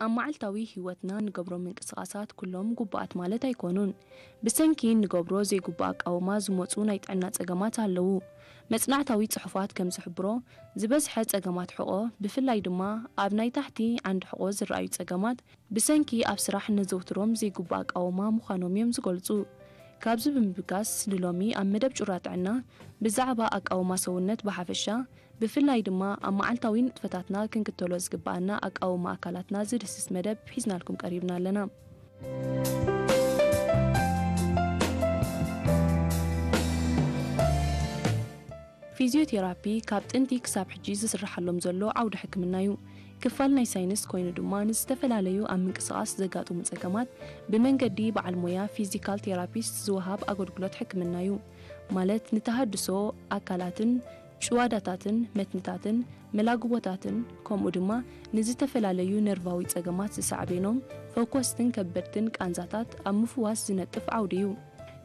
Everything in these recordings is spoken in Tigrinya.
ኣብ መዓልታዊ ህይወትና ንገብሮም ምንቅስቓሳት ኩሎም ግቡኣት ማለት ኣይኮኑን። ብሰንኪ እንገብሮ ዘይግቡእ ኣቃውማ ዝመጹ ናይ ጥዕና ጸገማት ኣለዉ። መጽናዕታዊ ጽሑፋት ከም ዝሕብሮ፣ ዝበዝሐ ጸገማት ሕቖ፣ ብፍላይ ድማ ኣብ ናይ ታሕቲ ዓንዲ ሕቖ ዝረኣዩ ጸገማት፣ ብሰንኪ ኣብ ስራሕ እነዘውትሮም ዘይግቡእ ኣቃውማ ምዃኖም እዮም ዝገልጹ። ካብዚ ብምብጋስ፣ ንሎሚ ኣብ መደብ ጩራ ጥዕና ብዛዕባ ኣቃውማ ሰውነት ብሓፈሻ፣ ብፍላይ ድማ ኣብ መዓልታዊ ንጥፈታትና ክንክተሎ ዝግብኣና ኣቃውማ ኣካላትና ዝድህስስ መደብ ሒዝናልኩም ቀሪብና ኣለና። ፊዚዮቴራፒ ካብ ጥንቲ ክሳብ ሕጂ ዝስርሓሎም ዘሎ ዓውዲ ሕክምና እዩ። ክፋል ናይ ሳይንስ ኮይኑ ድማ ንዝተፈላለዩ ኣብ ምንቅስቓስ ዘጋጥሙ ጸገማት ብመንገዲ በዓል ሞያ ፊዚካል ቴራፒስት ዝወሃብ ኣገልግሎት ሕክምና እዩ። ማለት ንተሃድሶ ኣካላትን ጭዋዳታትን መትንታትን መላግቦታትን ከምኡ ድማ ንዝተፈላለዩ ነርቫዊ ጸገማት ዝሳዕቤኖም ፈኮስትን ከበድትን ቃንዛታት ኣብ ምፍዋስ ዝነጥፍ ዓውዲ እዩ።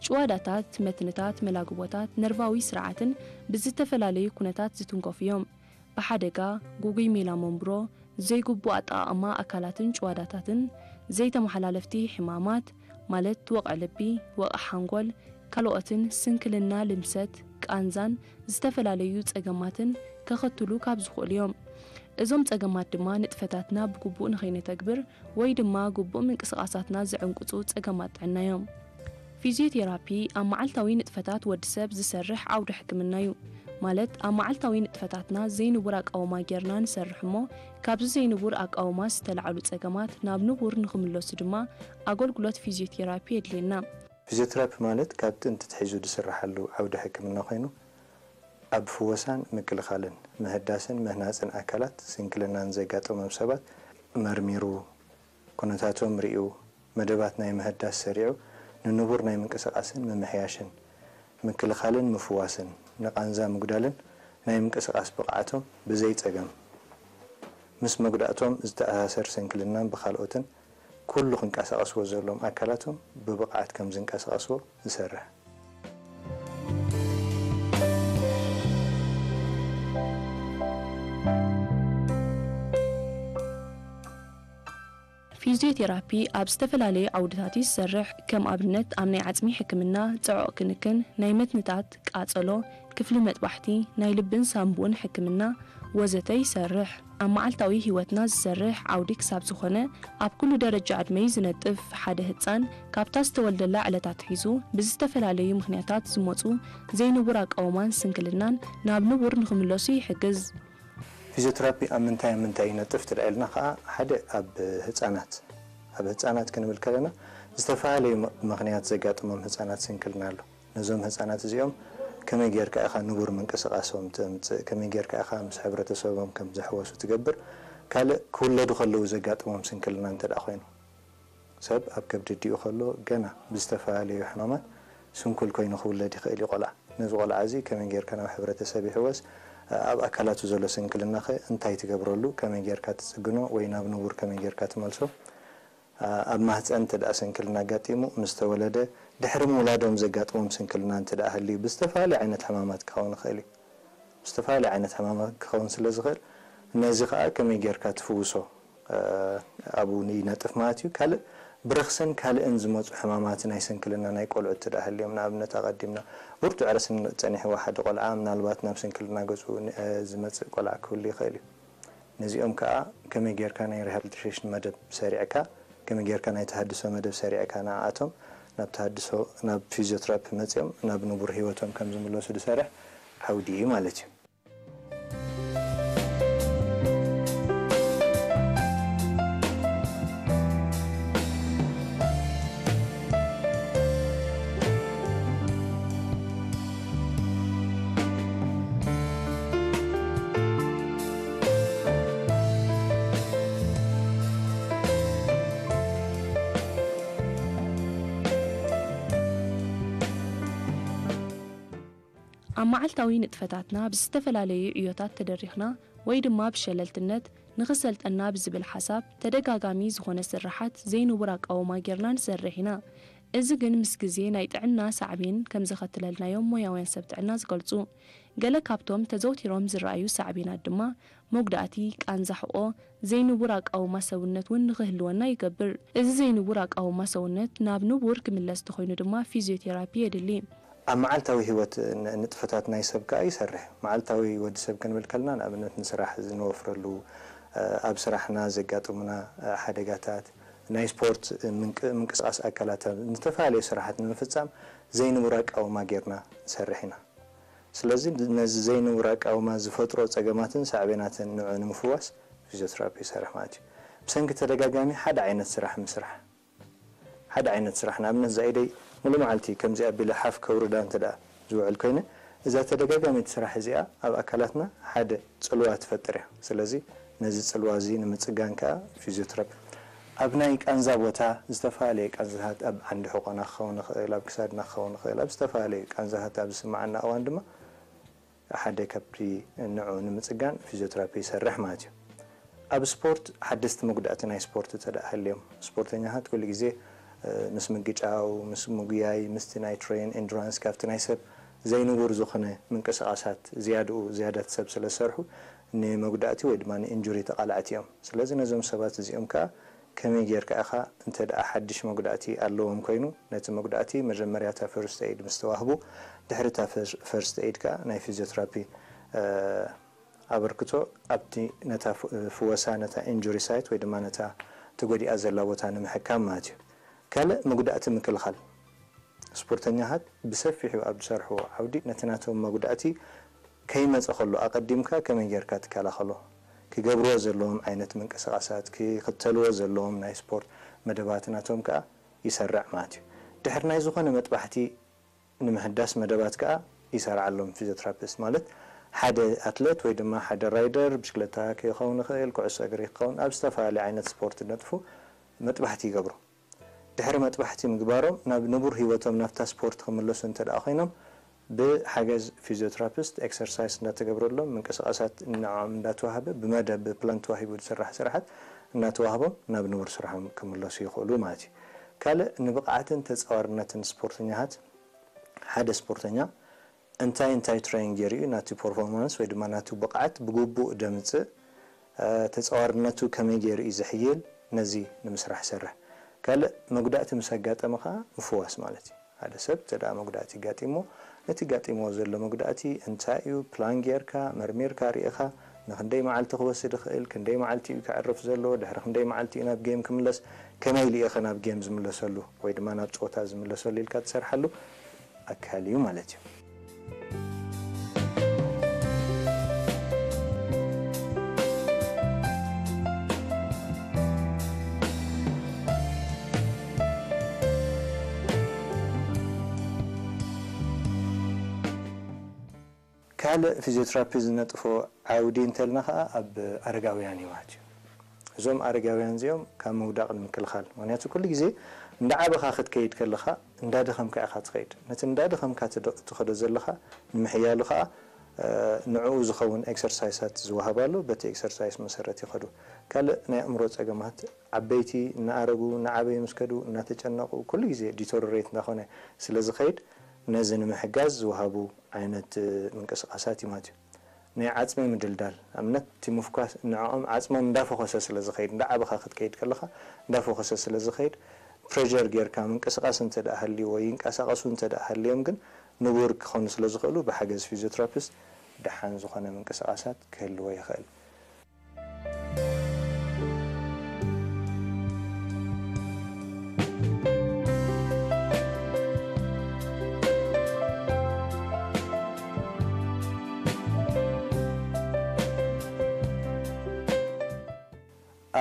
ጭዋዳታት፣ መትንታት፣ መላግቦታት፣ ነርቫዊ ስርዓትን ብዝተፈላለዩ ኩነታት ዝትንከፉ እዮም። ብሓደጋ፣ ጉጉይ ሜላ መንብሮ፣ ዘይግቡእ ኣጠቓቕማ ኣካላትን ጭዋዳታትን፣ ዘይተመሓላለፍቲ ሕማማት፣ ማለት ወቕዒ ልቢ፣ ወቕዒ ሓንጎል፣ ካልኦትን ስንክልና ልምሰት፣ ቃንዛን ዝተፈላለዩ ጸገማትን ከኸትሉ ካብ ዝኽእሉ እዮም። እዞም ጸገማት ድማ ንጥፈታትና ብግቡእ ንኸይነተግብር ወይ ድማ ግቡእ ምንቅስቓሳትና ዝዕንቅጹ ጸገማት ጥዕና እዮም። ፊዚዮቴራፒ ኣብ መዓልታዊ ንጥፈታት ወዲ ሰብ ዝሰርሕ ዓውዲ ሕክምና እዩ። ማለት ኣብ መዓልታዊ ንጥፈታትና ዘይንቡር ኣቃውማ ጌርና ንሰርሕ እሞ፣ ካብዚ ዘይንቡር ኣቃውማ ዝተላዕሉ ጸገማት ናብ ንቡር ንኽምለሱ ድማ ኣገልግሎት ፊዚዮቴራፒ የድልየና። ፊዚዮቴራፒ ማለት ካብ ጥንቲ ትሒዙ ዝስርሓሉ ዓውዲ ሕክምና ኮይኑ፣ ኣብ ፍወሳን ምክልኻልን ምህዳስን ምህናጽን ኣካላት ስንክልናን ዘጋጠሞም ሰባት መርሚሩ፣ ኩነታቶም ሪኡ፣ መደባት ናይ ምህዳስ ሰሪዑ፣ ንንቡር ናይ ምንቅስቓስን ምምሕያሽን፣ ምክልኻልን ምፍዋስን፣ ንቓንዛ ምጉዳልን ናይ ምንቅስቓስ ብቕዓቶም ብዘይ ጸገም፣ ምስ መጉዳእቶም ዝተኣሳሰር ስንክልናን ብኻልኦትን ኩሉ ክንቀሳቐስዎ ዘሎም ኣካላቶም ብብቕዓት ከም ዝንቀሳቐስዎ ዝሰርሕ። ፊዚዮቴራፒ ኣብ ዝተፈላለዩ ዓውድታት እዩ ዝሰርሕ። ከም ኣብነት ኣብ ናይ ዓጽሚ ሕክምና፣ ጽዑቕ ክንክን፣ ናይ መትንታት፣ ቃጸሎ፣ ክፍሊ መጥባሕቲ፣ ናይ ልብን ሳንቡእን ሕክምና ወዘተ ይሰርሕ። ኣብ መዓልታዊ ህይወትና ዝሰርሕ ዓውዲ ክሳብ ዝኾነ፣ ኣብ ኩሉ ደረጃ ዕድመ እዩ ዝነጥፍ። ሓደ ህጻን ካብታ ዝተወልደላ ዕለት ኣትሒዙ ብዝተፈላለዩ ምኽንያታት ዝመጹ ዘይንቡር ኣቃውማን ስንክልናን ናብ ንቡር ንኽምለሱ ይሕግዝ። ፊዚዮቴራፒ ኣብ ምንታይ ኣብ ምንታይ ይነጥፍ ትልዓ ኢልና ከኣ፣ ሓደ ኣብ ህጻናት፣ ኣብ ህጻናት ክንብል ከለና፣ ዝተፈላለዩ ም-፣ ምኽንያት ዘጋጥሞም ህጻናት ስንክልና ኣሎ። ነዞም ህጻናት እዚኦም ከመይ ጌርካ ኢኻ ንቡር ምንቅስቓሶም ተምጽእ? ከመይ ጌርካ ኢኻ ምስ ሕብረተሰቦም ከም ዝሕወሱ ትገብር? ካልእ ክውለዱ ከለዉ ዘጋጥሞም ስንክልና እንተ ደኣ ኮይኑ፣ ሰብ ኣብ ከብዲ ኣዲኡ ከሎ ገና ብዝተፈላለዩ ሕማማት ስንኩል ኮይኑ ክውለድ ይኽእል እዩ ቆልዓ። ነዚ ቆልዓ እዚ ከመይ ጌርካ ናብ ሕብረተሰብ ይሕወስ? ኣብ ኣካላቱ ዘሎ ስንክልናኸ እንታይ ትገብረሉ? ከመይ ጌርካ ትጽግኖ ወይ ናብ ንቡር ከመይ ጌርካ ትመልሶ? ኣብ ማህጸን እንተ ደኣ ስንክልና ኣጋጢሙ ምስ ተወለደ፣ ድሕሪ ምውላዶም ዘጋጥሞም ስንክልና እንተ ደኣ ህልዩ፣ ብዝተፈላለየ ዓይነት ሕማማት ክኸውን ይኽእል እዩ። ብዝተፈላለየ ዓይነት ሕማማት ክኸውን ስለ ዝኽእል፣ ነዚ ኸኣ ከመይ ጌርካ ትፍውሶ፣ እ፣ ኣብኡ ይነጥፍ ማለት እዩ። ካልእ ብረኽስን ካልእን ዝመጹ ሕማማት ናይ ስንክልና ናይ ቆልዑ እንተ ደኣ ህልዮም፣ ንኣብነት ኣቐዲምና ብርቱዕ ረስኒ ጸኒሕዎ ሓደ ቆልዓ፣ ምናልባት ናብ ስንክልና ገጹ ን-፣ እ፣ ዝመጽእ ቆልዓ ክህሉ ይኽእል እዩ። ነዚኦም ከኣ ከመይ ጌርካ ናይ ሪሃብሊቴሽን መደብ ሰሪዕካ፣ ከመይ ጌርካ ናይ ተሃድሶ መደብ ሰሪዕካ ንኣኣቶም ናብ ተሃድሶ፣ ናብ ፊዚዮቴራፒ መጺኦም ናብ ንቡር ህይወቶም ከም ዝምለሱ ዝሰርሕ ዓውዲ እዩ ማለት እዩ። ኣብ መዓልታዊ ንጥፈታትና ብዝተፈላለዩ ዕዮታት ተደሪኽና ወይ ድማ ብሸለልትነት ንኽሰልጠና ብዝብል ሓሳብ ተደጋጋሚ ዝኾነ ስርሓት ዘይንቡር ኣቃውማ ጌርና ንሰርሕ ኢና። እዚ ግን ምስ ግዜ ናይ ጥዕና ሳዕቤን ከም ዘኸትለልናዮም ሞያውያን ሰብ ጥዕና ዝገልጹ። ገለ ካብቶም ተዘውቲሮም ዝረኣዩ ሳዕቤናት ድማ መጉዳእቲ፣ ቃንዛ ሕቖ፣ ዘይንቡር ኣቃውማ ሰውነት እውን ንኽህልወና ይገብር። እዚ ዘይንቡር ኣቃውማ ሰውነት ናብ ንቡር ክምለስ ተኾይኑ ድማ ፊዚዮቴራፒ የድሊ። ኣብ መዓልታዊ ህይወት ን-፣ ንጥፈታት ናይ ሰብ ከኣ ይሰርሕ። መዓልታዊ ወዲ ሰብ ክንብል ከለና ንኣብነት ንስራሕ ዝንወፍረሉ፣ እ፣ ኣብ ስራሕና ዘጋጥሙና፣ እ፣ ሓደጋታት፣ ናይ ስፖርት ምንቅ-፣ ምንቅስቓስ ኣካላት ኣብ ዝተፈላለዩ ስራሓት ንምፍጻም ዘይንቡር ኣቃውማ ጌርና ንሰርሕ ኢና። ስለዚ ነዚ ዘይንቡር ኣቃውማ ዝፈጥሮ ጸገማትን ሳዕቤናትን ንዑ ንምፍዋስ ፊዚዮቴራፒ ይሰርሕ ማለት እዩ። ብሰንኪ ተደጋጋሚ ሓደ ዓይነት ስራሕ ምስራሕ። ሓደ ዓይነት ስራሕ፣ ንኣብነት እዛ ኢደይ ሙሉ መዓልቲ ከምዚ ኣቢለ ሓፍ ከውርዳ እንተ ደኣ ዝውዕል ኮይነ፣ እዛ ተደጋጋሚት ስራሕ እዚኣ ኣብ ኣካላትና ሓደ ጽልዋ ትፈጥር እያ። ስለዚ ነዚ ጽልዋ እዚ ንምጽጋን ከኣ ፊዚዮቴራፒ። ኣብ ናይ ቃንዛ ቦታ ዝተፈላለየ ቃንዛታት፣ ኣብ ዓንዲ ሕቖና ክኸውን ይኽእል፣ ኣብ ክሳድና ክኸውን ይኽእል፣ ኣብ ዝተፈላለዩ ቃንዛታት ኣብ ዝስምዓና እዋን ድማ ሓደ ካብቲ ንዑ ንምጽጋን ፊዚዮቴራፒ ይሰርሕ ማለት እዩ። ኣብ ስፖርት ሓደስቲ መጉዳእቲ ናይ ስፖርት እንተ ደኣ ሃልዮም፣ ስፖርተኛታት ኩሉ ግዜ፣ እ፣ ምስ ምግጫው፣ ምስ ምጉያይ፣ ምስቲ ናይ ትሬን፣ ኤንዱራንስ፣ ካብቲ ናይ ሰብ ዘይንቡር ዝኾነ ምንቅስቓሳት ዝያድኡ፣ ዝያዳት ሰብ ስለ ዝሰርሑ ንመጉዳእቲ ወይ ድማ ንኢንጁሪ ተቓላዕቲ እዮም። ስለዚ ነዞም ሰባት እዚኦም ከኣ ከመይ ጌርካ ኢኻ፣ እንተ ደኣ ሓድሽ መጉዳእቲ ኣለዎም ኮይኑ፣ ነቲ መጉዳእቲ መጀመርያ እታ ፈርስት ኤይድ ምስ ተዋህቡ፣ ድሕሪ እታ ፈር-፣ ፈርስት ኤይድ ከኣ ናይ ፊዚዮቴራፒ፣ እ፣ ኣበርክቶ ኣብቲ ነታ ፍ-፣ ፍወሳ ነታ ኢንጁሪ ሳይት ወይ ድማ ነታ ተጎዲኣ ዘላ ቦታ ንምሕካም ማለት እዩ። ካልእ መጉዳእቲ ምክልኻል። ስፖርተኛታት ብሰፊሑ ኣብ ዝሰርሕዎ ዓውዲ ነቲ ናቶም መጉዳእቲ ከይመጸ ከሎ ኣቐዲምካ ከመይ ጌርካ ትከላኸሎ? ክገብርዎ ዘለዎም ዓይነት ምንቅስቓሳት፣ ክኽተልዎ ዘለዎም ናይ ስፖርት መደባት ናቶም ከኣ ይሰርዕ ማለት እዩ። ድሕሪ ናይ ዝኾነ መጥባሕቲ ንምሕዳስ መደባት ከኣ ይሰርዓሎም ፊዚዮቴራፒስት። ማለት ሓደ ኣትሌት ወይ ድማ ሓደ ራይደር ብሽክለታ ክኸውን ይኽእል፣ ኩዕሶ እግሪ ክኸውን፣ ኣብ ዝተፈላለየ ዓይነት ስፖርት ነጥፉ መጥባሕቲ ይገብሩ። ድሕሪ መጥባሕቲ ምግባሮም ናብ ንቡር ህይወቶም ናብታ ስፖርት ክምለሱ እንተ ደኣ ኮይኖም ብሓገዝ ፊዚዮቴራፒስት ኤክሰርሳይስ እንዳተገብረሎም ምንቅስቓሳት ንዕኦም እንዳተዋህበ ብመደብ ብፕላን ተዋሂቡ ዝስራሕ ስራሓት እናተዋህቦም ናብ ንቡር ስርሖም ክምለሱ ይኽእሉ ማለት እዩ። ካልእ ንብቕዓትን ተጻዋርነትን ስፖርተኛታት ሓደ ስፖርተኛ እንታይ እንታይ ትሬን ገይሩ እዩ ናቱ ፐርፎርማንስ ወይ ድማ ናቱ ብቕዓት ብግቡእ ደምጽእ፣ እ፣ ተጻዋርነቱ ከመይ ገይሩ እዩ ዝሕይል፣ ነዚ ንምስራሕ ይሰርሕ። ካልእ መጉዳእቲ ምስ ኣጋጠመ ኸኣ ምፍዋስ ማለት እዩ። ሓደ ሰብ እንተ ደኣ መጉዳእቲ ኣጋጢሞ፣ ነቲ ኣጋጢምዎ ዘሎ መጉዳእቲ እንታይ እዩ፣ ፕላን ጌርካ፣ መርሚርካ፣ ርኢኻ፣ ንኽንደይ መዓልቲ ክወስድ ይኽእል፣ ክንደይ መዓልቲ እዩ ከዕርፍ ዘለዎ፣ ድሕሪ ክንደይ መዓልቲ እዩ ናብ ጌም ክምለስ፣ ከመይ ኢሉ እዩ ኸ ናብ ጌም ዝምለሰሉ ወይ ድማ ናብ ጸወታ ዝምለሰሉ ኢልካ ትሰርሓሉ ኣካል እዩ ማለት እዩ። ካልእ ፊዚዮቴራፒ ዝነጥፎ ዓውዲ እንተልና ኸኣ ኣብ ኣረጋውያን እዩ ማለት እዩ። እዞም ኣረጋውያን እዚኦም ካብ ምውዳቕ ንምክልኻል፣ ምኽንያቱ ኩሉ ግዜ እንዳዓበኻ ክትከይድ ከለኻ እንዳደኸምካ ኢኻ ትኸይድ። ነቲ እንዳደኸምካ ትድ-፣ ትኸዶ ዘለኻ ንምሕያሉ ኸኣ፣ እ፣ ንዕኡ ዝኸውን ኤክሰርሳይሳት ዝወሃብ ኣሎ። በቲ ኤክሰርሳይስ መሰረት ይኸዱ። ካልእ ናይ ኣእምሮ ጸገማት፣ ዓበይቲ እናኣረጉ፣ እናዓበዩ ምስ ከዱ፣ እናተጨነቑ፣ ኩሉ ግዜ ዲቶረሬት እናኾነ ስለ ዝኸይድ፣ ነዚ ንምሕጋዝ ዝወሃቡ ዓይነት ምንቅስቓሳት እዩ ማለት እዩ። ናይ ዓጽሚ ምድልዳል፣ ኣብነት እቲ ምፍኳስ ንዕኦም ዓጽሞም እንዳፈኾሰ ስለ ዝኸይድ፣ እንዳዓበኻ ክትከይድ ከለኻ እንዳፈኾሰ ስለ ዝኸይድ፣ ፕሬሸር ጌርካ ምንቅስቓስ እንተ ደኣ ሃልዩ ወይ ይንቀሳቐሱ እንተ ደኣ ሃልዮም ግን ንቡር ክኾኑ ስለ ዝኽእሉ ብሓገዝ ፊዚዮቴራፒስት ደሓን ዝኾነ ምንቅስቓሳት ክህልዎ ይኽእል።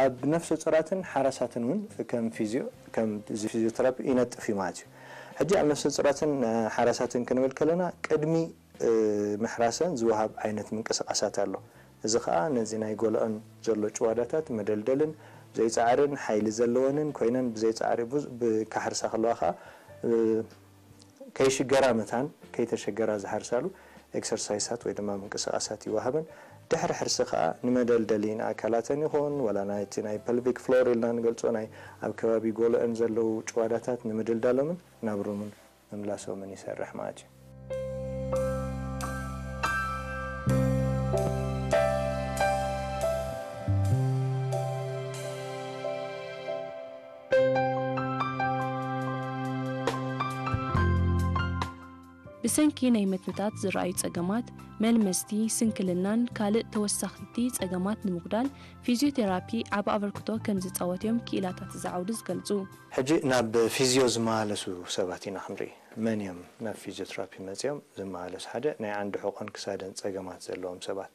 ኣብ ነፍሰ ጾራትን ሓራሳትን እውን ከም ፊዝዮ፣ ከም እዚ ፊዝዮቴራፒ ይነጥፍ እዩ ማለት እዩ። ሕጂ ኣብ ነፍሰ ጾራትን፣ እ፣ ሓራሳትን ክንብል ከለና ቅድሚ፣ እ፣ ምሕራሰን ዝወሃብ ዓይነት ምንቅስቓሳት ኣሎ። እዚ ኸኣ ነዚ ናይ ጎልኦን ዘሎ ጭዋዳታት መደልደልን ዘይጻዕርን ሓይሊ ዘለወንን ኮይነን ብዘይጻዕሪ ብዙ-፣ ብ-፣ ክሓርሳ ከለዋ ኸኣ፣ እ፣ ከይሽገራ መታን ከይተሸገራ ዝሓርሳሉ ኤክሰርሳይሳት ወይ ድማ ምንቅስቓሳት ይወሃበን። ድሕሪ ሕርሲ ከኣ ንመደልደሊ ንኣካላተን ይኹን ዋላ ናይቲ ናይ ፐልቪክ ፍሎር ኢልና ንገልጾ ናይ ኣብ ከባቢ ጎሎአን ዘለዉ ጭዋዳታት ንምድልዳሎምን ናብሮምን ምምላሶምን ይሰርሕ ማለት እዩ። ብሰንኪ ናይ መትንታት ዝረኣዩ ጸገማት፣ መልመስቲ፣ ስንክልናን ካልእ ተወሳኺቲ ጸገማት ንምጉዳል ፊዝዮቴራፒ ዓቢ ኣበርክቶ ከም ዝጻወት እዮም ክኢላታት እዚ ዓውዲ ዝገልጹ። ሕጂ ናብ ፊዝዮ ዝመላለሱ ሰባት ኢና ክንርኢ። መን እዮም ናብ ፊዝዮቴራፒ መጺኦም ዝመላለሱ? ሓደ ናይ ዓንዲ ሕቖን ክሳድን ጸገማት ዘለዎም ሰባት።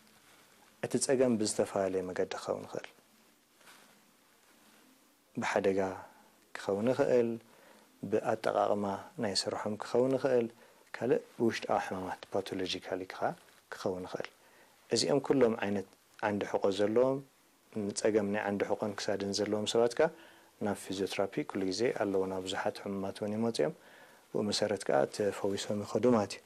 እቲ ጸገም ብዝተፈላለየ መገዲ ክኸውን ይኽእል። ብሓደጋ ክኸውን ይኽእል፣ ብኣጠቓቕማ ናይ ስርሖም ክኸውን ይኽእል፣ ካልእ ብውሽጣዊ ሕማማት ፓቶሎጂካሊ ከዓ ክኸውን ይኽእል። እዚኦም ኩሎም ዓይነት ዓንዲ ሕቖ ዘለዎም፣ ንጸገም ናይ ዓንዲ ሕቖን ክሳድን ዘለዎም ሰባት ከኣ ናብ ፊዝዮትራፒ ኩሉ ግዜ ኣለዉና። ብዙሓት ሕሙማት እውን ይመጹ እዮም። ብኡ መሰረት ከኣ ተፈዊሶም ይኸዱ ማለት እዩ።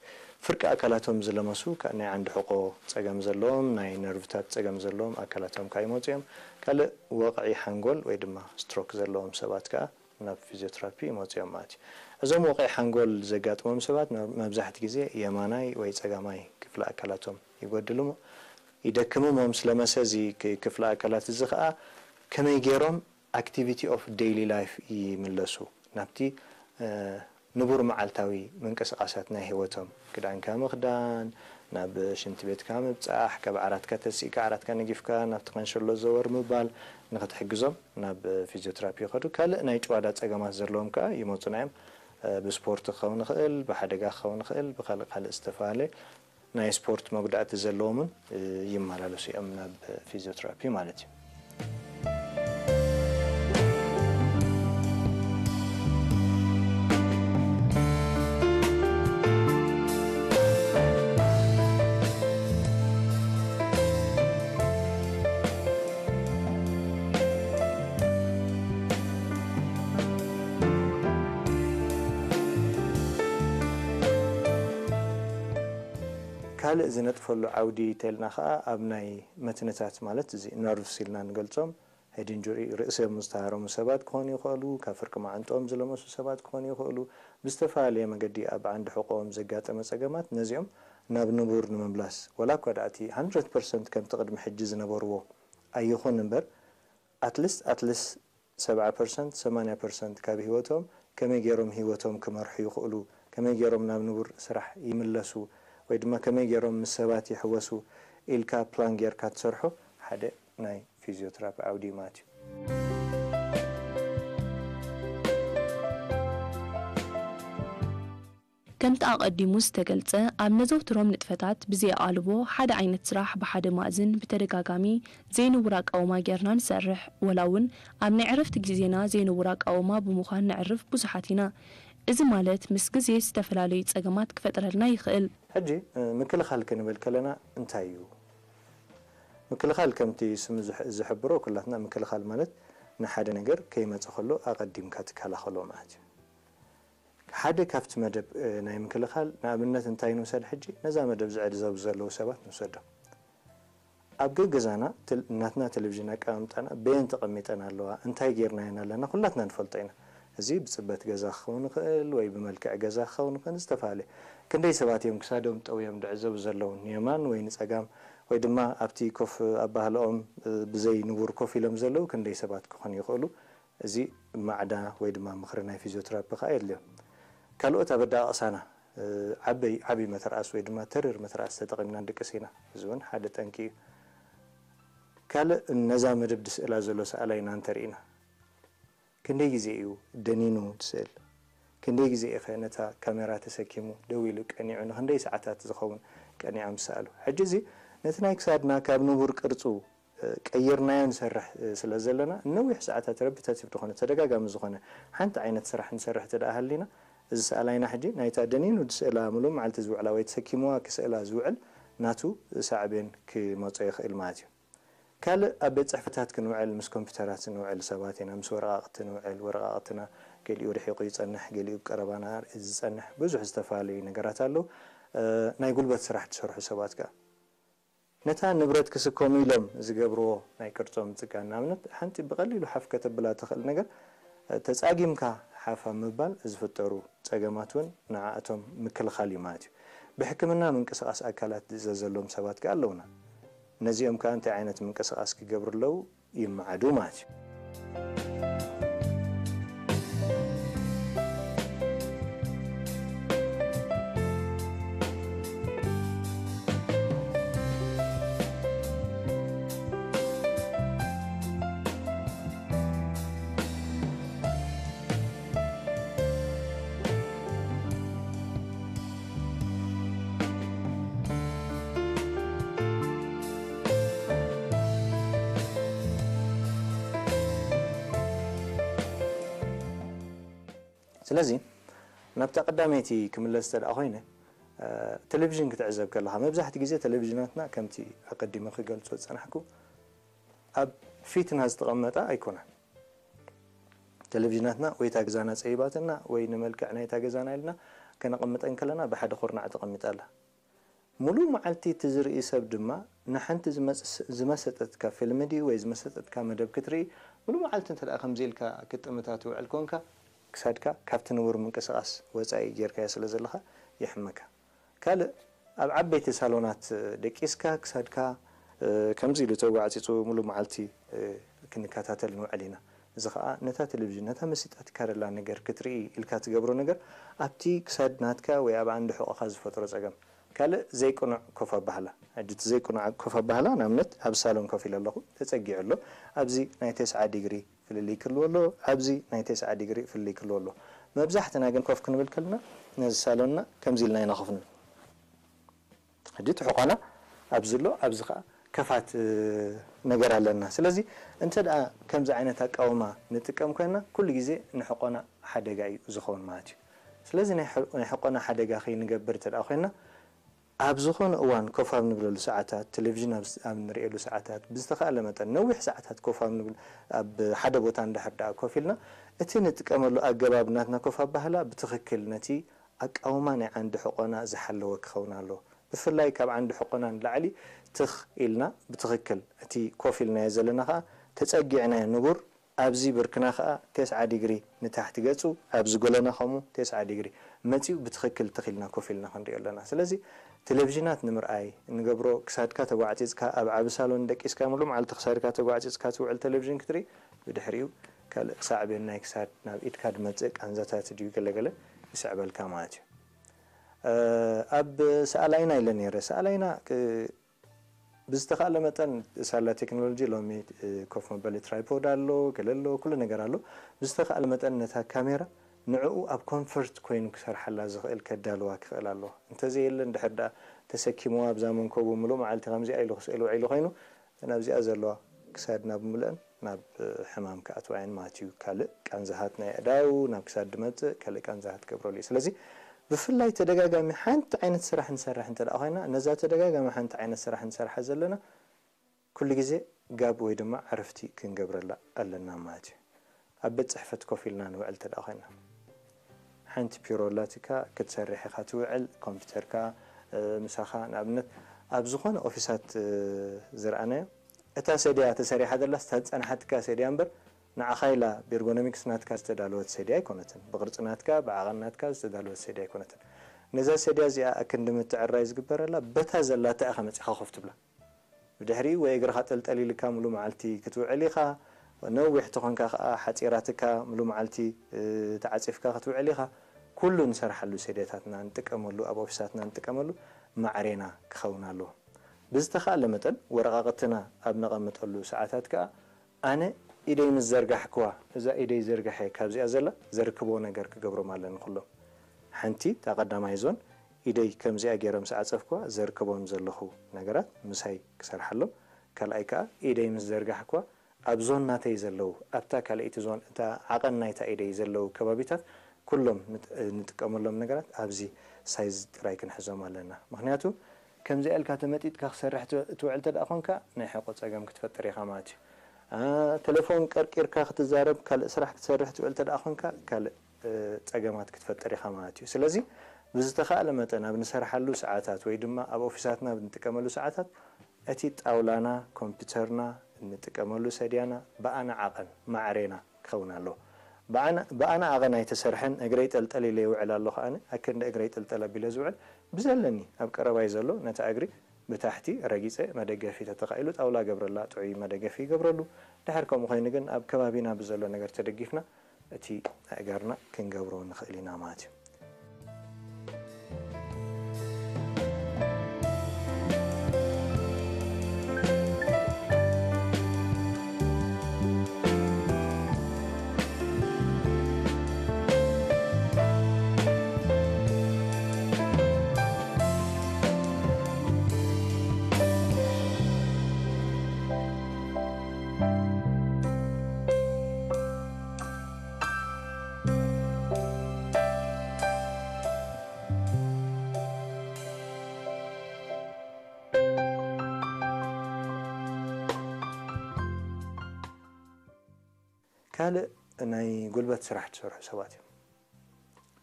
ፍርቂ ኣካላቶም ዝለመሱ ከኣ ናይ ዓንዲ ሕቖ ጸገም ዘለዎም፣ ናይ ነርቭታት ጸገም ዘለዎም ኣካላቶም ከኣ ይመጹ እዮም። ካልእ ወቕዒ ሓንጎል ወይ ድማ ስትሮክ ዘለዎም ሰባት ከኣ ናብ ፊዝዮትራፒ ይመጹ እዮም ማለት እዩ። እዞም ወቕዒ ሓንጎል ዘጋጥሞም ሰባት መብዛሕቲ ግዜ የማናይ ወይ ጸጋማይ ክፍሊ ኣካላቶም ይጎድል እሞ ይደክም እሞ ምስ ለመሰ እዚ ክፍሊ ኣካላት እዚ ከኣ ከመይ ገይሮም ኣክቲቪቲ ኦፍ ዴይሊ ላይፍ ይምለሱ ናብቲ ንቡር መዓልታዊ ምንቅስቃሳት ናይ ህይወቶም ክዳንካ ምኽዳን ናብ ሽንቲ ቤትካ ምብጻሕ ካብ ዓራትካ ተሲእካ ዓራትካ ነጊፍካ ናብቲ ካንሸሎ ዘወር ምባል ንክትሕግዞም ናብ ፊዚዮትራፒ ይኸዱ። ካልእ ናይ ጭዋዳ ጸገማት ዘለዎም ከኣ ይመጹና እዮም። ብስፖርት ክኸውን ይኽእል፣ ብሓደጋ ክኸውን ይኽእል፣ ብካልእ ካልእ ዝተፈላለየ ናይ ስፖርት መጉዳእቲ ዘለዎምን ይመላለሱ እዮም ናብ ፊዚዮትራፒ ማለት እዩ። ካልእ ዝነጥፈሉ ዓውዲ ተልና ከኣ ኣብ ናይ መትንታት ማለት እዚ ነርቭስ ኢልና ንገልጾም ሄድ ኢንጁሪ ርእሶም ዝተሃረሙ ሰባት ክኾኑ ይኽእሉ፣ ካብ ፍርቂ ማዓንጥኦም ዝለመሱ ሰባት ክኾኑ ይኽእሉ፣ ብዝተፈላለየ መገዲ ኣብ ዓንዲ ሕቖኦም ዘጋጠመ ጸገማት ነዚኦም ናብ ንቡር ንምምላስ ወላ እኳ ደኣ እቲ ሃንድረድ ፐርሰንት ከምቲ ቅድሚ ሕጂ ዝነበርዎ ኣይኹን እምበር ኣትሊስት ኣትሊስት ሰብዓ ፐርሰንት ሰማንያ ፐርሰንት ካብ ህይወቶም ከመይ ገይሮም ህይወቶም ክመርሑ ይኽእሉ፣ ከመይ ገይሮም ናብ ንቡር ስራሕ ይምለሱ ወይ ድማ ከመይ ገይሮም ምስ ሰባት ይሕወሱ ኢልካ ፕላን ጌርካ ትሰርሖ ሓደ ናይ ፊዚዮትራፒ ዓውዲ እዩ ማለት እዩ። ከምቲ ኣቐዲሙ ዝተገልጸ፣ ኣብ ነዘውትሮም ንጥፈታት ብዘየቓልቦ ሓደ ዓይነት ስራሕ ብሓደ ማእዝን ብተደጋጋሚ ዘይንቡር ኣቃውማ ጌርና ንሰርሕ፣ ወላ እውን ኣብ ናይ ዕረፍቲ ግዜና ዘይንቡር ኣቃውማ ብምዃን ነዕርፍ ብዙሓት ኢና። እዚ ማለት ምስ ግዜ ዝተፈላለዩ ጸገማት ክፈጥረልና ይኽእል። ሕጂ ምክልኻል ክንብል ከለና እንታይ እዩ? ምክልኻል ከምቲ ስሙ ዝሕብሮ ኩላትና ምክልኻል ማለት ንሓደ ነገር ከይመጸ ከሎ ኣቐዲምካ ትከላኸሎ ማለት እዩ። ሓደ ካብቲ መደብ ናይ ምክልኻል ንኣብነት እንታይ ንውሰድ ሕጂ ነዛ መደብ ዝዕዘቡ ዘለዉ ሰባት ንውሰዶም። ኣብ ገገዛና ናትና ቴሌቪዥን ኣቀማምጣና በየን ተቐሚጠን ኣለዋ እንታይ ጌርናየን ኣለና ኩላትና ንፈልጦ ኢና። እዚ ብጽበት ገዛ ክኸውን ይኽእል ወይ ብመልክዕ ገዛ ክኸውን ይኽእል ዝተፈላለየ። ክንደይ ሰባት እዮም ክሳዶም ጠውዮም ድዕዘቡ ዘለዉ ንየማን ወይ ንጸጋም ወይ ድማ ኣብቲ ኮፍ ኣባህልኦም ብዘይ ንቡር ኮፍ ኢሎም ዘለዉ ክንደይ ሰባት ክኾኑ ይኽእሉ። እዚ ማዕዳ ወይ ድማ ምኽሪ ናይ ፊዝዮትራፒ ከኣ የድልዮ። ካልኦት ኣብ ኣደቃቕሳና ዓበይ ዓብይ መተርኣስ ወይ ድማ ተሪር መተርኣስ ተጠቒምና ንድቅስ ኢና። እዚ እውን ሓደ ጠንቂ እዩ። ካልእ ነዛ መደብ ድስእላ ዘሎ ሰኣላይ ኢና እንተርኢና ክንደይ ግዜ እዩ ደኒኑ ትስእል? ክንደይ ግዜ ኢኸ ነታ ካሜራ ተሰኪሙ ደው ኢሉ ቀኒዑ ንክንደይ ሰዓታት ዝኸውን ቀኒዖም ዝሰኣሉ? ሕጂ እዚ ነቲ ናይ ክሳድና ካብ ንቡር ቅርጹ ቀይርናዮ ንሰርሕ ስለ ዘለና ነዊሕ ሰዓታት ረፒተቲቭ ዝኾነ ተደጋጋሚ ዝኾነ ሓንቲ ዓይነት ስራሕ ንሰርሕ እንተ ደኣ ሃሊና እዚ ሰኣላይና ሕጂ ናይታ ደኒኑ ዝስእላ ምሉእ መዓልቲ ዝውዕላ ወይ ተሰኪምዋ ክስእላ ዝውዕል ናቱ ሳዕቤን ክመጾ ይኽእል ማለት እዩ። ካልእ ኣብ ቤት ጽሕፈታት ክንውዕል ምስ ኮምፒውተራት ንውዕል ሰባት ኢና፣ ምስ ወረቓቕቲ ንውዕል፣ ወረቓቕትና ገሊኡ ርሒቑ ይጸንሕ፣ ገሊኡ ቀረባና ዝጸንሕ ብዙሕ ዝተፈላለዩ ነገራት ኣለዉ። ናይ ጉልበት ስራሕ ትሰርሑ ሰባት ከኣ ነታ ንብረት ክስከሙ ኢሎም ዝገብርዎ ናይ ቅርጾም ምጽጋን፣ ንኣብነት፣ ሓንቲ ብቐሊሉ ሓፍ ከተብላ ትኽእል ነገር፣ እ፣ ተጻጊምካ ሓፍ ኣብ ምባል ዝፍጠሩ ጸገማት እውን ንዓኣቶም ምክልኻል እዩ ማለት እዩ። ብሕክምና ምንቅስቓስ ኣካላት ዝእዘዘሎም ሰባት ከኣ ኣለውና። ነዚኦም ከኣ እንታይ ዓይነት ምንቅስቓስ ክገብሩ ኣለዉ? ይመዓዱ ማለት እዩ። ስለዚ ናብታ ቀዳመይቲ ክምለስ እንተ ደኣ ኮይነ፣ እ፣ ቴሌቪዥን ክትዕዘብ ከለኻ፣ መብዛሕትኡ ግዜ ቴሌቪዥናትና ከምቲ ኣቐዲመ ክገልጾ ዝጸናሕኩ ኣብ ፊትና ዝተቐመጣ ኣይኮናን። ቴሌቪዥናትና ወይ እታ ገዛና ጸይባትና ወይ ንመልክዕ ናይታ ገዛና ኢልና ከነቐምጠን ከለና ብሓደ ኩርናዕ ተቐሚጣ ኣላ። ሙሉእ መዓልቲ እቲ ዝርኢ ሰብ ድማ ንሓንቲ ዝመጽ-፣ ዝመሰጠትካ ፊልም ድዩ ወይ ዝመሰጠትካ መደብ ክትርኢ፣ ሙሉእ መዓልቲ እንተ ደኣ ከምዚ ኢልካ ክትጥምታ ትውዕል ኮንካ፣ ክሳድካ ካብቲ ንቡር ምንቅስቓስ ወጻኢ ጌርካዮ ስለ ዘለኻ የሕመካ። ካልእ፣ ኣብ ዓበይቲ ሳሎናት ደቂስካ ክሳድካ፣ እ፣ ከምዚ ኢሉ ተጓዕጺጹ ሙሉእ መዓልቲ፣ እ፣ ክንከታተል ንውዕል ኢና። እዚ ኸኣ ነታ ቴሌቪዥን፣ ነታ መሲጣትካ ዘላ ነገር ክትርኢ ኢልካ ትገብሮ ነገር ኣብቲ ክሳድ ናትካ ወይ ኣብ ዓንዲ ሕቖኻ ዝፈጥሮ ጸገም። ካልእ ዘይቅኑዕ ኮፍ ኣባህላ። ሕጂ እቲ ዘይቅኑዕ ኮፍ ኣባህላ፣ ንኣብነት ኣብ ሳሎን ኮፍ ኢለ ኣለኹ፣ ተጸጊዑ ኣሎ። ኣብዚ ናይ ተስዓ ዲግሪ ፍልልይ ክህልዎ ኣሎ፣ ኣብዚ ናይ ተስዓ ዲግሪ ፍልልይ ክህልዎ ኣሎ። መብዛሕትና ግን ኮፍ ክንብል ከለና ነዚ ሳሎንና ከምዚ ኢልና ኢና ኮፍ ንብል። ሕጂ እቲ ሕቖና ኣብዚ ኣሎ፣ ኣብዚ ኸኣ ከፋት፣ እ፣ ነገር ኣለና። ስለዚ እንተ ደኣ ከምዚ ዓይነት ኣቃውማ ንጥቀም ኮይንና፣ ኩሉ ግዜ ንሕቖና ሓደጋ እዩ ዝኸውን ማለት እዩ። ስለዚ ናይ ሕ-፣ ናይ ሕቖና ሓደጋ ከይንገብር እንተ ደኣ ኮይንና፣ ኣብ ዝኾነ እዋን ኮፍ ኣብ ንብለሉ ሰዓታት፣ ቴሌቪዥን ኣብ ስ-፣ ኣብ ንርእየሉ ሰዓታት፣ ብዝተኻእለ መጠን ነዊሕ ሰዓታት ኮፍ ኣብ ንብል-፣ ኣብ ሓደ ቦታ እንድሕር ደኣ ኮፍ ኢልና፣ እቲ ንጥቀመሉ ኣገባብ ናትና ኮፍ ኣባህላ ብትኽክል ነቲ ኣቃውማ ናይ ዓንዲ ሕቖና ዝሓለወ ክኸውን ኣለዎ። ብፍላይ ካብ ዓንዲ ሕቖና ንላዕሊ ትኽ ኢልና ብትኽክል እቲ ኮፍ ኢልናዮ ዘለና ኸኣ ተጸጊዕናዮ ንቡር ኣብዚ ብርክና ኸኣ ተስዓ ዲግሪ ንታሕቲ ገጹ፣ ኣብዚ ጎለና ከምኡ ተስዓ ዲግሪ መጺኡ ብትኽክል ትኽ ኢልና ኮፍ ኢልና ክንሪኦ ኣለና። ስለዚ ቴሌቪዥናት ንምርኣይ እንገብሮ ክሳድካ ተጓዕጺጽካ ኣብ ዓቢ ሳሎን ደቂስካ ሙሉእ መዓልቲ ክሳድካ ተጓዕጺጽካ ትውዕል ቴሌቪዥን ክትርኢ፣ ብድሕሪኡ ካልእ ሳዕቤን ናይ ክሳድ ናብ ኢድካ ዝመጽእ ቃንዛታት ድዩ ገለገለ ይስዕበልካ ማለት እዩ። እ፣ ኣብ ሰኣላይና ኢለ ነይረ። ሰኣላይና፣ እ፣ ብዝተኻእለ መጠን ሳላ ቴክኖሎጂ ሎሚ፣ እ፣ ኮፍ መበሊ ትራይፖድ ኣሎ፣ ገለ ኣሎ፣ ኩሉ ነገር ኣሎ። ብዝተኻእለ መጠን ነታ ካሜራ ንዕኡ ኣብ ኮንፈርት ኮይኑ ክሰርሓላ ዝኽእል ከዳልዋ ክኽእል ኣለዎ። እንተዘየለ እንድሕር ደኣ ተሰኪምዋ ኣብዛ መንከቡ ምሉእ መዓልቲ ከምዚኣ ኢሉ ክስእል ውዒሉ ኮይኑ፣ ናብዚኣ ዘለዋ ክሳድ ናብ ምልአን ናብ ሕማም ክኣትዋ እየን ማለት እዩ። ካልእ ቃንዛሃት ናይ ኣእዳው ናብ ክሳድ ድመጽእ ካልእ ቃንዛሃት ክገብረሉ እዩ። ስለዚ ብፍላይ ተደጋጋሚ ሓንቲ ዓይነት ስራሕ ንሰርሕ እንተ ደኣ ኮይና፣ ነዛ ተደጋጋሚ ሓንቲ ዓይነት ስራሕ ንሰርሓ ዘለና ኩሉ ግዜ ጋብ ወይ ድማ ዕረፍቲ ክንገብረላ ኣለና ማለት እዩ። ኣብ ቤት ጽሕፈት ኮፍ ኢልና ንውዕል እንተ ደኣ ኮይና፣ ሓንቲ ፒሮ ኣላትካ ክትሰርሕ ኢኻ ትውዕል፣ ኮምፒውተርካ፣ እ፣ ምሳኻ። ንኣብነት ኣብ ዝኾነ ኦፊሳት፣ እ፣ ዝረኣናዮ፣ እታ ሰድያ ተሰሪሓ ዘላስ እታ ዝጸንሓትካ ሰድያ እምበር፣ ንዓኻ ኢላ ብኤርጎኖሚክስ ናትካ ዝተዳለወት ሰድያ ኣይኮነትን። ብቕርጺ ናትካ፣ ብዓቐን ናትካ ዝተዳለወት ሰድያ ኣይኮነትን። ነዛ ሰድያ እዚኣ ኣክንዲ ምትዕርራይ ዝግበረላ በታ ዘላታ ኢኻ መጺኻ ኮፍ ትብላ። ብድሕሪኡ ወይ እግርኻ ጠልጠል ኢልካ ምሉእ መዓልቲ ክትውዕል ኢኻ፣ ነዊሕ ተኾንካ ኸኣ ሓጺራትካ ምሉእ መዓልቲ፣ እ፣ ተዓጺፍካ ክትውዕል ኢኻ። ኩሉ ንሰርሓሉ፣ ሰድያታትና ንጥቀመሉ፣ ኣብ ኦፊሳትና ንጥቀመሉ ማዕሬና ክኸውን ኣለዎ። ብዝተኻእለ መጠን ወረቓቕትና ኣብ ነቐምጠሉ ሰዓታት ከኣ ኣነ ኢደይ ምስ ዘርጋሕክዋ፣ እዛ ኢደይ ዘርጋሐ ካብዚኣ ዘላ ዘርክቦ ነገር ክገብሮም ኣለኒ ኩሎም። ሓንቲ፣ እታ ቀዳማይ ዞን፣ ኢደይ ከምዚኣ ገይረ ምስ ዓጸፍክዋ ዘርክቦም ዘለኹ ነገራት ምሳይ ክሰርሓሎም። ካልኣይ ከኣ ኢደይ ምስ ዘርጋሕክዋ ኣብ ዞን ናተይ ዘለዉ፣ ኣብታ ካልኣይቲ ዞን፣ እታ ዓቐን ናይታ ኢደይ ዘለዉ ከባቢታት ኩሎም ንጥ-፣ ንጥቀመሎም ነገራት ኣብዚ ሳይዝ ጥራይ ክንሕዞም ኣለና። ምኽንያቱ ከምዚኣ ኢልካ ተመጢጥካ ክሰርሕ ትው-፣ ትውዕል እንተ ደኣ ኾንካ፣ ናይ ሕቖ ጸገም ክትፈጥር ኢኻ ማለት እዩ። ኣ፣ ቴሌፎን ቀርቂርካ ክትዛረብ፣ ካልእ ስራሕ ክትሰርሕ ትውዕል እንተ ደኣ ኾንካ፣ ካልእ፣ እ፣ ጸገማት ክትፈጥር ኢኻ ማለት እዩ። ስለዚ ብዝተኻእለ መጠን ኣብ ንሰርሓሉ ሰዓታት ወይ ድማ ኣብ ኦፊሳትና ኣብ ንጥቀመሉ ሰዓታት እቲ ጣውላና፣ ኮምፒውተርና፣ እንጥቀመሉ ሰድያና ብኣና ዓቐን፣ ማዕሬና ክኸውን ኣለዎ። ብኣና ብኣና ዓቐን ኣይተሰርሐን፣ እግረይ ጠልጠል ኢለ ይውዕል ኣሎ ከኣነ፣ ኣክንዲ እግረይ ጠልጠል ኣቢለ ዝውዕል ብዘለኒ፣ ኣብ ቀረባይ ዘሎ ነታ እግሪ ብታሕቲ ረጊጸ መደገፊ ተተኻኢሉ ጣውላ ገብረላ፣ ጥዑይ መደገፊ ይገብረሉ። ድሕር ከምኡ ኮይኑ ግን ኣብ ከባቢና ብዘሎ ነገር ተደጊፍና እቲ ኣእጋርና ክንገብሮ ንኽእል ኢና ማለት እዩ። ካልእ ናይ ጉልበት ስራሕ ትሰርሑ ሰባት እዮም።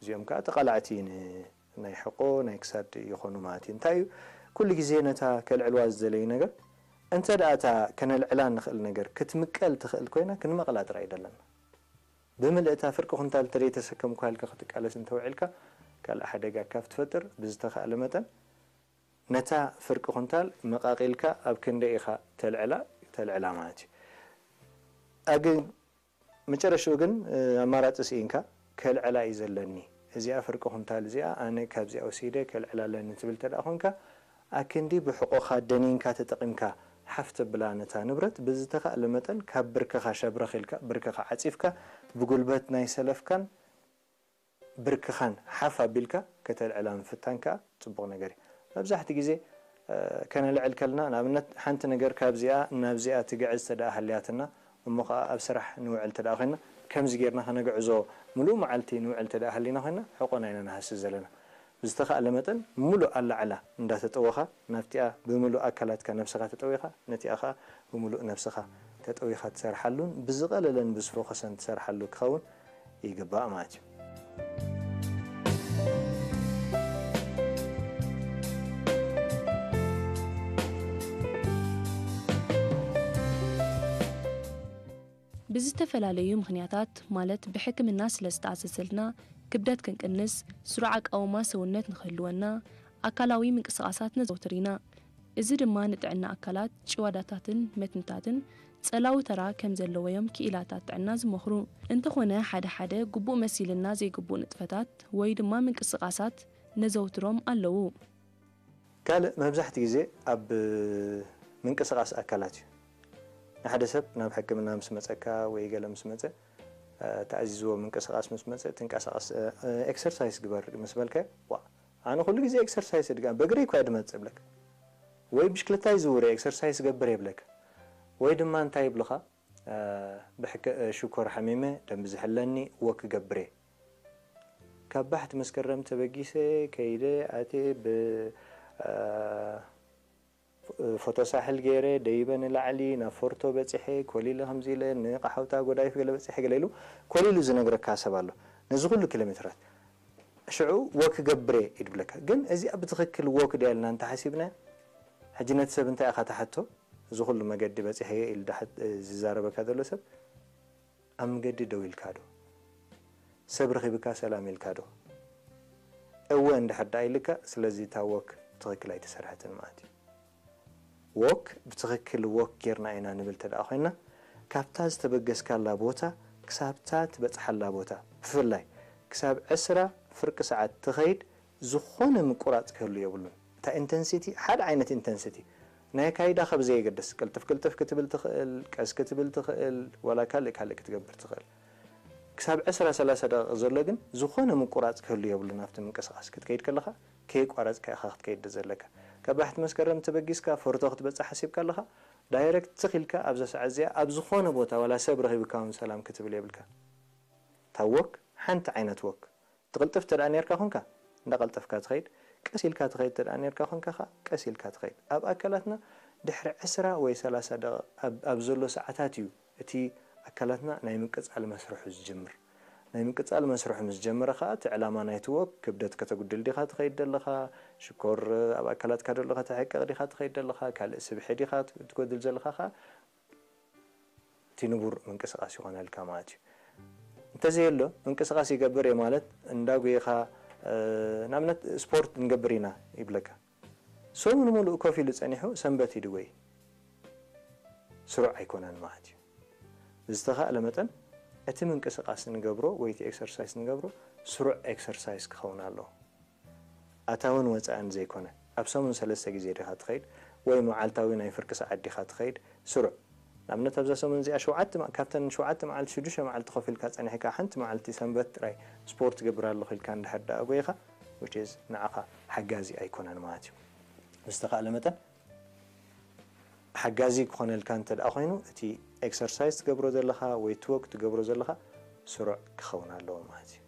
እዚኦም ከዓ ተቓላዕቲ ን-፣ ናይ ሕቖ፣ ናይ ክሳድ ይኾኑ ማለት እዩ። እንታይ እዩ? ኩሉ ግዜ ነታ ከልዕልዋ ዝደለዩ ነገር፣ እንተ ደኣ እታ ከነልዕላ ንኽእል ነገር ክትምቀል ትኽእል ኮይና፣ ክንመቕላ ጥራይ እዩ ደለና። ብምልእታ ፍርቂ ኩንታል እንተደይ ተሰከምኩ ኢልካ ክትቃለስ እንተውዒልካ፣ ካልእ ሓደጋ ካብ ትፈጥር፣ ብዝተኻእለ መጠን ነታ ፍርቂ ኩንታል መቓቒልካ ኣብ ክንደይ ኢኻ ተልዕላ፣ ተልዕላ ማለት እዩ። ኣግ-፣ መጨረሽኡ ግን፣ እ፣ ኣማራጺ ስኢንካ፣ ከልዕላ እዩ ዘለኒ፣ እዚኣ ፍርቂ ኩንታል እዚኣ ኣነ ካብዚኣ ወሲደ ከልዕላ ኣለኒ ትብል እንተ ደኣ ኮንካ፣ ኣክንዲ ብሕቖኻ ደኒንካ ተጠቒምካ ሓፍ ተብላ ነታ ንብረት፣ ብዝተኻእለ መጠን ካብ ብርክኻ ሸብረኽ ኢልካ፣ ብርክኻ ዓጺፍካ፣ ብጉልበት ናይ ሰለፍካን ብርክኻን ሓፍ ኣቢልካ ከተልዕላ ምፍታን ከኣ ጽቡቕ ነገር እዩ። መብዛሕትኡ ግዜ፣ እ፣ ከነልዕል ከለና፣ ንኣብነት ሓንቲ ነገር ካብዚኣ ናብዚኣ ትግዕዝ እንተ ደኣ ሃልያትና፣ እሞ ኸኣ ኣብ ስራሕ ንውዕል እንተ ደኣ ኮይንና፣ ከምዚ ጌርና ከነግዕዞ ምሉእ መዓልቲ ንውዕል እንተ ደኣ ሃሊና ኮይንና፣ ሕቖና ኢና ንሃሲ ዘለና። ብዝተኻእለ መጠን ምሉእ ኣላዕላ እንዳተጠወኻ፣ ናብቲኣ ብምሉእ ኣካላትካ ነብስኻ ተጠዊኻ፣ ነቲኣ ኸኣ ብምሉእ ነብስኻ ተጠዊኻ ትሰርሓሉን ብዝቐለለን ብዝፎኸሰን ትሰርሓሉ ክኸውን ይግባእ ማለት እዩ። ብዝተፈላለዩ ምኽንያታት፣ ማለት ብሕክምና ስለ ዝተኣዘዘልና፣ ክብደት ክንቅንስ፣ ስሩዕ ኣቃውማ ሰውነት ንኽህልወና፣ ኣካላዊ ምንቅስቓሳት ነዘውትር ኢና። እዚ ድማ ንጥዕና ኣካላት፣ ጭዋዳታትን መትንታትን ጸላዊ ተራ ከም ዘለዎ'ዮም ክኢላታት ጥዕና ዝመኽሩ። እንተኾነ፣ ሓደ ሓደ ግቡእ መሲልና ዘይግቡእ ንጥፈታት ወይ ድማ ምንቅስቓሳት ነዘውትሮም ኣለዉ። ካልእ፣ መብዛሕትኡ ግዜ ኣብ ምንቅስቓስ ኣካላት እዩ። ንሓደ ሰብ ናብ ሕክምና ምስ መጸካ ወይ ገለ ምስ መጸ፣ እ፣ ተኣዚዝዎ ምንቅስቓስ ምስ መጸ፣ ትንቀሳቐስ፣ እ፣ እ፣ ኤክሰርሳይስ ግበር ምስ በልካዮ፣ "ዋእ፣ ኣነ ኩሉ ግዜ ኤክሰርሳይስ እድጋ-፣ በእግረይ እኳ እየ ድመጽእ" ይብለካ። ወይ "ብሽክለታ ይዝውር እየ፣ ኤክሰርሳይስ ገብር እየ" ይብለካ። ወይ ድማ እንታይ ይብሉኻ? እ፣ ብሕከ-፣ እ፣ ሽኮር ሓሚመ፣ ደም ብዝሒ ኣለኒ፣ ወክ እገብር እየ። ካብ ባሕቲ መስከረም ተበጊሰ፣ ከይደ፣ ኣትየ፣ ብ-፣ እ፣ ፎቶ ሳሕል ገይረ፣ ደይበ ንላዕሊ፣ ናብ ፎርቶ በጺሐ፣ ኮሊለ ከምዚ ኢለ፣ ንቃሓውታ ጎዳይፍ ገለ በጺሐ ገለ ኢሉ ኮሊሉ ዝነግረካ ሰብ ኣሎ። ነዚ ኩሉ ኪሎ ሜትራት። ሽዑ ወክ ገብረ እዩ ድብለካ። ግን እዚኣ ብትኽክል ወክ ድያ ኢልና እንተሓሲብና፣ ሕጂ ነቲ ሰብ እንታይ ኢኻ ትሓቶ? እዚ ኩሉ መገዲ በጺሐዮ ኢሉ ድሓ-፣ ዝዛረበካ ዘሎ ሰብ ኣብ መገዲ ደው ኢልካ ዶ? ሰብ ረኺብካ ሰላም ኢልካ ዶ? እወ እንድሕር ደኣ ኢልካ፣ ስለዚ እታ ወክ ትኽክል ኣይተሰርሐትን ማለት እዩ። ወክ ብትኽክል ወክ ጌርና ኢና ንብል እንተ ደኣ ኮይንና፣ ካብታ ዝተበገስካላ ቦታ ክሳብታ ትበጽሓላ ቦታ፣ ብፍላይ ክሳብ ዕስራ ፍርቂ ሰዓት ትኸይድ፣ ዝኾነ ምቁራጽ ክህሉ የብሉን። እታ ኢንተንሲቲ፣ ሓደ ዓይነት ኢንተንሲቲ፣ ናይ ኣካይዳኻ ብዘየገድስ፣ ቅልጥፍ ቅልጥፍ ክትብል ትኽእል፣ ቀስ ክትብል ትኽእል፣ ዋላ ካልእ ካልእ ክትገብር ትኽእል። ክሳብ ዕስራ ሰላሳ ደቂቕ ዘሎ ግን ዝኾነ ምቁራጽ ክህሉ የብሉን። ኣብቲ ምንቅስቓስ ክትከይድ ከለኻ ከየቋረጽካ ኢኻ ክትከይድ ዘለካ። ካብ ባሕቲ መስከረም ተበጊስካ ፎርቶ ክትበጽሕ ሓሲብካ ኣለኻ፣ ዳይረክት ትኽ ኢልካ ኣብዛ ሰዓት እዚኣ ኣብ ዝኾነ ቦታ ዋላ ሰብ ረኺብካ እውን ሰላም ክትብል የብልካ። እታ ወክ ሓንቲ ዓይነት ወክ። ትቕልጥፍ እንተ ደኣ ኔርካ ኾንካ፣ እንዳቐልጠፍካ ትኸይድ፣ ቀስ ኢልካ ትኸይድ እንተ ደኣ ኔርካ ኾንካ ኸኣ፣ ቀስ ኢልካ ትኸይድ። ኣብ ኣካላትና ድሕሪ ዕስራ ወይ ሰላሳ ደቂቕ ኣብ፣ ኣብ ዘሎ ሰዓታት እዩ እቲ ኣካላትና ናይ ምቅጻል መስርሑ ዝጅምር። ናይ ምቅጻል መስርሑ ምስ ጀመረ ኸኣ እቲ ዕላማ ናይቲ ወክ ክብደት ከተጉድል ዲኻ ትኸይድ ዘለኻ፣ ሽኮር ኣብ ኣካላትካ ዘሎ ከተሕቅቕ ዲኻ ትኸይድ ዘለኻ፣ ካልእ ስብሒ ዲኻ ትጎድል ዘለኻ ኸኣ እቲ ንቡር ምንቅስቃስ ይኾነልካ ማለት እዩ። እንተዘየሎ ምንቅስቃስ ይገብር እየ ማለት እንዳጉየኻ ንኣብነት ስፖርት ንገብር ኢና ይብለካ። ሰሙን ሙሉእ ኮፍ ኢሉ ጸኒሑ ሰንበት ይድወይ ስሩዕ ኣይኮነን ማለት እዩ። ብዝተኻእለ መጠን እቲ ምንቅስቃስ ንገብሮ ወይ እቲ ኤክሰርሳይስ ንገብሮ ስሩዕ ኤክሰርሳይስ ክኸውን ኣለዎ። ኣታውን ወፃእን ዘይኮነ ኣብ ሰሙን ሰለስተ ግዜ ዲኻ ትኸይድ ወይ መዓልታዊ ናይ ፍርቂ ሰዓት ዲኻ ትኸይድ ስሩዕ ንኣብነት ኣብዛ ሰሙን እዚኣ ሸውዓተ መ- ካብተን ሸውዓተ መዓልቲ ሽዱሽተ መዓልቲ ኮፍ ኢልካ ፀኒሕካ ሓንቲ መዓልቲ ሰንበት ጥራይ ስፖርት ትገብር ኣለኹ ኢልካ እንድሕር ደኣ ጎይኻ which is ንዓኻ ሓጋዚ ኣይኮነን ማለት እዩ። ብዝተኻእለ መጠን ሓጋዚ ክኾነልካ እንተ ደኣ ኮይኑ እቲ ኤክሰርሳይዝ ትገብሮ ዘለኻ ወይ ትወክ ትገብሮ ዘለኻ ስሩዕ ክኸውን ኣለዎ ማለት እዩ።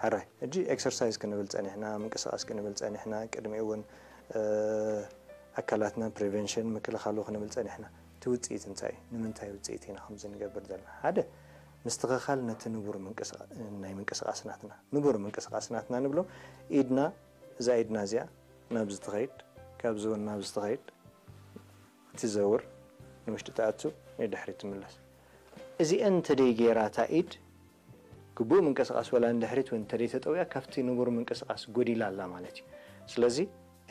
ሕራይ ሕጂ ኤክሰርሳይዝ ክንብል ጸኒሕና ምንቅስቃስ ክንብል ጸኒሕና ቅድሚኡ እውን ኣካላትና ፕሪቨንሽን ምክልኻሉ ክንብል ጸኒሕና እቲ ውፅኢት እንታይ ንምንታይ ውፅኢት ኢና ከምዚ ንገብር ዘለና ሓደ ምስትኽኻል ነቲ ንቡር ናይ ምንቅስቃስ ናትና ንቡር ምንቅስቃስ ናትና ንብሎ ኢድና እዛ ኢድና እዚኣ ናብዚ ትኸይድ ካብዚ እውን ናብዚ ትኸይድ ትዘውር ንውሽጢ ትኣቱ ንድሕሪት ትምለስ እዚአን እንተደይ ገይራ እታ ኢድ ግቡእ ምንቅስቃስ ወላ ንድሕሪት እውን እንተደይ ተጠዊያ ካብቲ ንቡር ምንቅስቃስ ጎዲላ ኣላ ማለት እዩ ስለዚ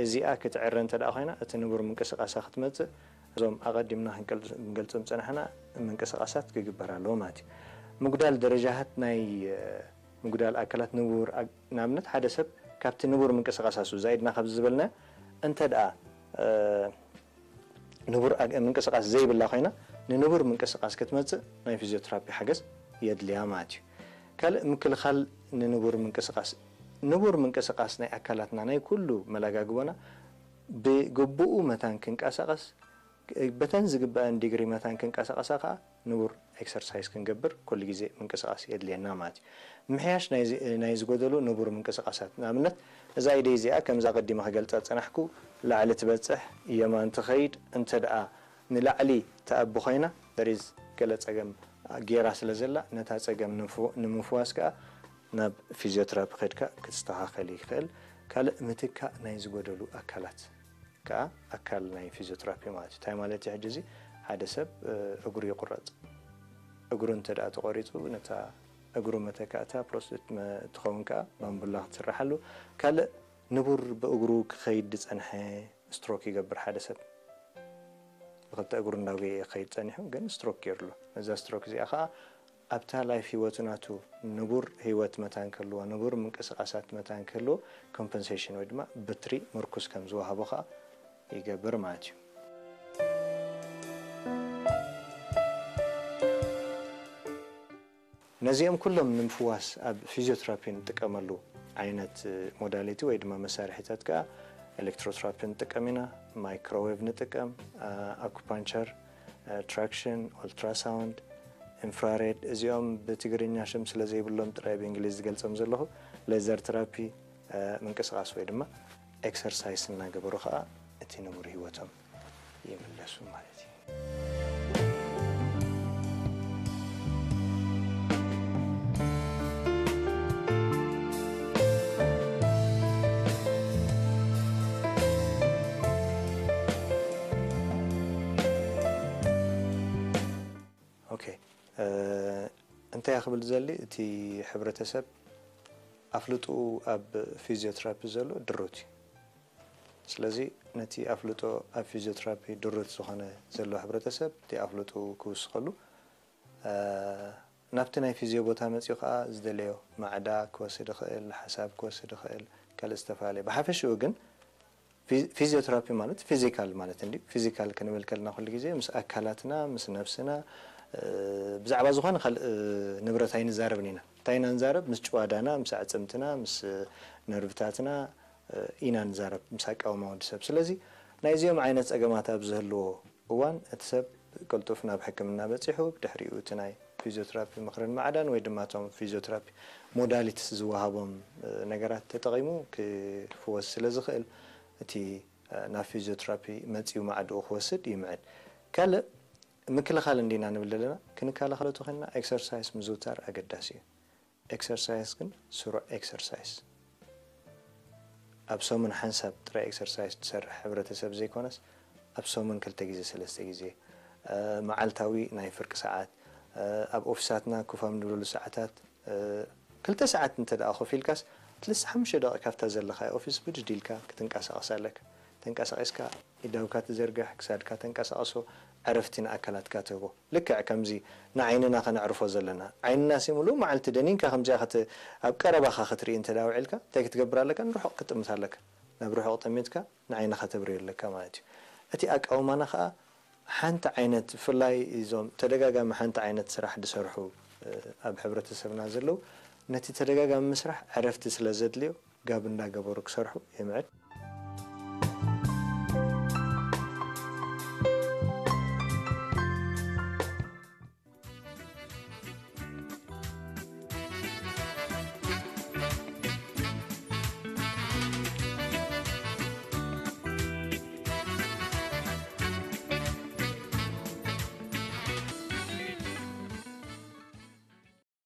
እዚኣ ክትዕረ እንተ ደኣ ኮይና እቲ ንቡር ምንቅስቃሳ ክትመፅእ እዞም ኣቐዲምና ክንገልፆም ዝፀናሕና ምንቅስቃሳት ክግበር ኣለዎ ማለት እዩ ምጉዳል ደረጃሃት ናይ ምጉዳል ኣካላት ንቡር ንኣብነት ሓደ ሰብ ካብቲ ንቡር ምንቅስቃሳሱ ዛይድና ካብዚ ዝበልና እንተ ደኣ ንቡር ምንቅስቃስ ዘይብላ ኮይና ንንቡር ምንቅስቃስ ክትመፅእ ናይ ፊዚዮትራፒ ሓገዝ የድልያ ማለት እዩ። ካልእ ምክልኻል ንንቡር ምንቅስቃስ ንቡር ምንቅስቃስ ናይ ኣካላትና ናይ ኩሉ መላጋግቦና ብግቡኡ መታን ክንቀሳቀስ በተን ዝግበአን ዲግሪ መታን ክንቀሳቀሳ ከዓ ንቡር ኤክሰርሳይዝ ክንገብር ኩሉ ግዜ ምንቅስቃስ የድልየና ማለት እዩ። ምሕያሽ ናይ ዝጎደሉ ንቡር ምንቅስቃሳት ንኣብነት እዛ ኢደይ እዚኣ ከምዛ ቀዲመ ክገልጻ ዝጸናሕኩ ላዕሊ ትበጽሕ የማን ትኸይድ እንተ ደኣ ንላዕሊ ትኣቢ ኮይና there is ገለ ጸገም ጌራ ስለ ዘላ ነታ ጸገም ንምፍዋስ ከኣ ናብ ፊዚዮትራፒ ከድካ ክትስተኻኸል ይኽእል። ካልእ ምትካእ ናይ ዝጎደሉ ኣካላት ከኣ ኣካል ናይ ፊዚዮትራፒ ማለት እዩ። እንታይ ማለት እዩ ሕጂ እዚ ሓደ ሰብ እግሩ ይቁረጽ እግሩ እንተ ደኣ ተቆሪጹ ነታ እግሩ መተካእታ ፕሮስቴት ትኸውን ከኣ ባምቡላ ክትስርሓሉ ካልእ ንቡር ብእግሩ ክኸይድ ዝጸንሐ ስትሮክ ይገብር ሓደ ሰብ ብክልተ እግሩ እንዳጎየ ክኸይድ ጸኒሑ ግን ስትሮክ ገይርሉ ነዛ ስትሮክ እዚኣ ከኣ ኣብታ ላይፍ ህይወቱ ናቱ ንቡር ህይወት መታን ክህልዎ ንቡር ምንቅስቃሳት መታን ክህልዎ ኮምፐንሴሽን ወይ ድማ ብትሪ ምርኩስ ከም ዝወሃቦ ከኣ ይገብር ማለት እዩ። ነዚኦም ኩሎም ንምፍዋስ ኣብ ፊዚዮትራፒ ንጥቀመሉ ዓይነት ሞዳሊቲ ወይ ድማ መሳርሒታት ከኣ ኤሌክትሮትራፒ ንጥቀም ኢና፣ ማይክሮዌቭ ንጥቀም፣ ኣኩፓንቸር፣ ትራክሽን፣ ኦልትራሳውንድ፣ ኢንፍራሬድ እዚኦም ብትግርኛ ሽም ስለ ዘይብሎም ጥራይ ብእንግሊዝ ዝገልጾም ዘለኹ ሌዘር ትራፒ ምንቅስቃስ ወይ ድማ ኤክሰርሳይስ እናገበሩ ከዓ እቲ ንቡር ህይወቶም ይምለሱ ማለት እዩ። ኦኬ እንታይ ክብል ዝደሊ እቲ ሕብረተሰብ ኣፍልጥኡ ኣብ ፊዚዮትራፒ ዘሎ ድሩት እዩ። ስለዚ ነቲ ኣፍልጦ ኣብ ፊዚዮትራፒ ድሩት ዝኾነ ዘሎ ሕብረተሰብ እቲ ኣፍልጥኡ ክውስኸሉ ናብቲ ናይ ፊዝዮ ቦታ መጺኡ ከኣ ዝደለዮ ማዕዳ ክወስድ ይኽእል፣ ሓሳብ ክወስድ ይኽእል፣ ካልእ ዝተፈላለየ። ብሓፈሽኡ ግን ፊዝዮትራፒ ማለት ፊዚካል ማለት እንድዩ። ፊዚካል ክንብል ከለና ኩሉ ግዜ ምስ ኣካላትና፣ ምስ ነብስና ብዛዕባ ዝኾነ ካልእ ንብረት ኣይንዛረብን ኢና። እንታይ ኢና ንዛረብ? ምስ ጭዋዳና፣ ምስ ኣዕጽምትና፣ ምስ ነርቭታትና ኢና ንዛረብ፣ ምስ ኣቃውማ ወዲ ሰብ። ስለዚ ናይዚኦም ዓይነት ጸገማት ኣብ ዝህልዎ እዋን እቲ ሰብ ቅልጡፍ ናብ ሕክምና በጺሑ፣ ብድሕሪኡ እቲ ናይ ፊዚዮትራፒ ምኽርን ማዕዳን ወይ ድማ እቶም ፊዚዮትራፒ ሞዳሊቲስ ዝወሃቦም ነገራት ተጠቒሙ ክፍወስ ስለ ዝኽእል፣ እቲ ናብ ፊዚዮትራፒ መጺኡ ማዕድኡ ክወስድ ይምዕድ። ካልእ ምክልኻል እንዲና ንብል ዘለና፣ ክንከላኸሎ ተኾይንና ኤክሰርሳይስ ምዝውታር ኣገዳሲ እዩ። ኤክሰርሳይስ ግን ስሩዕ ኤክሰርሳይስ፣ ኣብ ሰሙን ሓንሳብ ጥራይ ኤክሰርሳይስ ትሰርሕ ሕብረተሰብ ዘይኮነስ፣ ኣብ ሰሙን ክልተ ግዜ ሰለስተ ግዜ፣ መዓልታዊ ናይ ፍርቂ ሰዓት፣ ኣብ ኦፊሳትና ኮፍ ኣብ ንብለሉ ሰዓታት ክልተ ሰዓት እንተ ደኣ ኮፍ ኢልካስ፣ ኣትሊስት ሓሙሽተ ደቂቕ ካብታ ዘለኻዮ ኦፊስ ብድድ ኢልካ ክትንቀሳቐስ ኣለካ። ተንቀሳቒስካ ኢዳውካ ትዘርግሕ፣ ክሳድካ ተንቀሳቕሶ፣ ዕረፍቲ ንኣካላትካ ትህቦ። ልክዕ ከምዚ ንዓይንና ከነዕርፎ ዘለና። ዓይንና ሲ ምሉእ መዓልቲ ደኒንካ ከምዚኣ ከት-፣ ኣብ ቀረባኻ ክትርኢ እንተ ደኣ ውዒልካ፣ እንታይ ክትገብር ኣለካ? ንርሑቕ ክትጥምት ኣለካ። ናብ ርሑቕ ጠሚትካ ንዓይንኻ ተብርዮ ኣለካ ማለት እዩ። እቲ ኣቃውማና ኸኣ ሓንቲ ዓይነት፣ ብፍላይ እዞም ተደጋጋሚ ሓንቲ ዓይነት ስራሕ ዝሰርሑ፣ እ፣ ኣብ ሕብረተሰብና ዘለዉ፣ ነቲ ተደጋጋሚ ምስራሕ ዕረፍቲ ስለ ዘድልዮ፣ ጋብ እንዳገበሩ ክሰርሑ የምዕድ።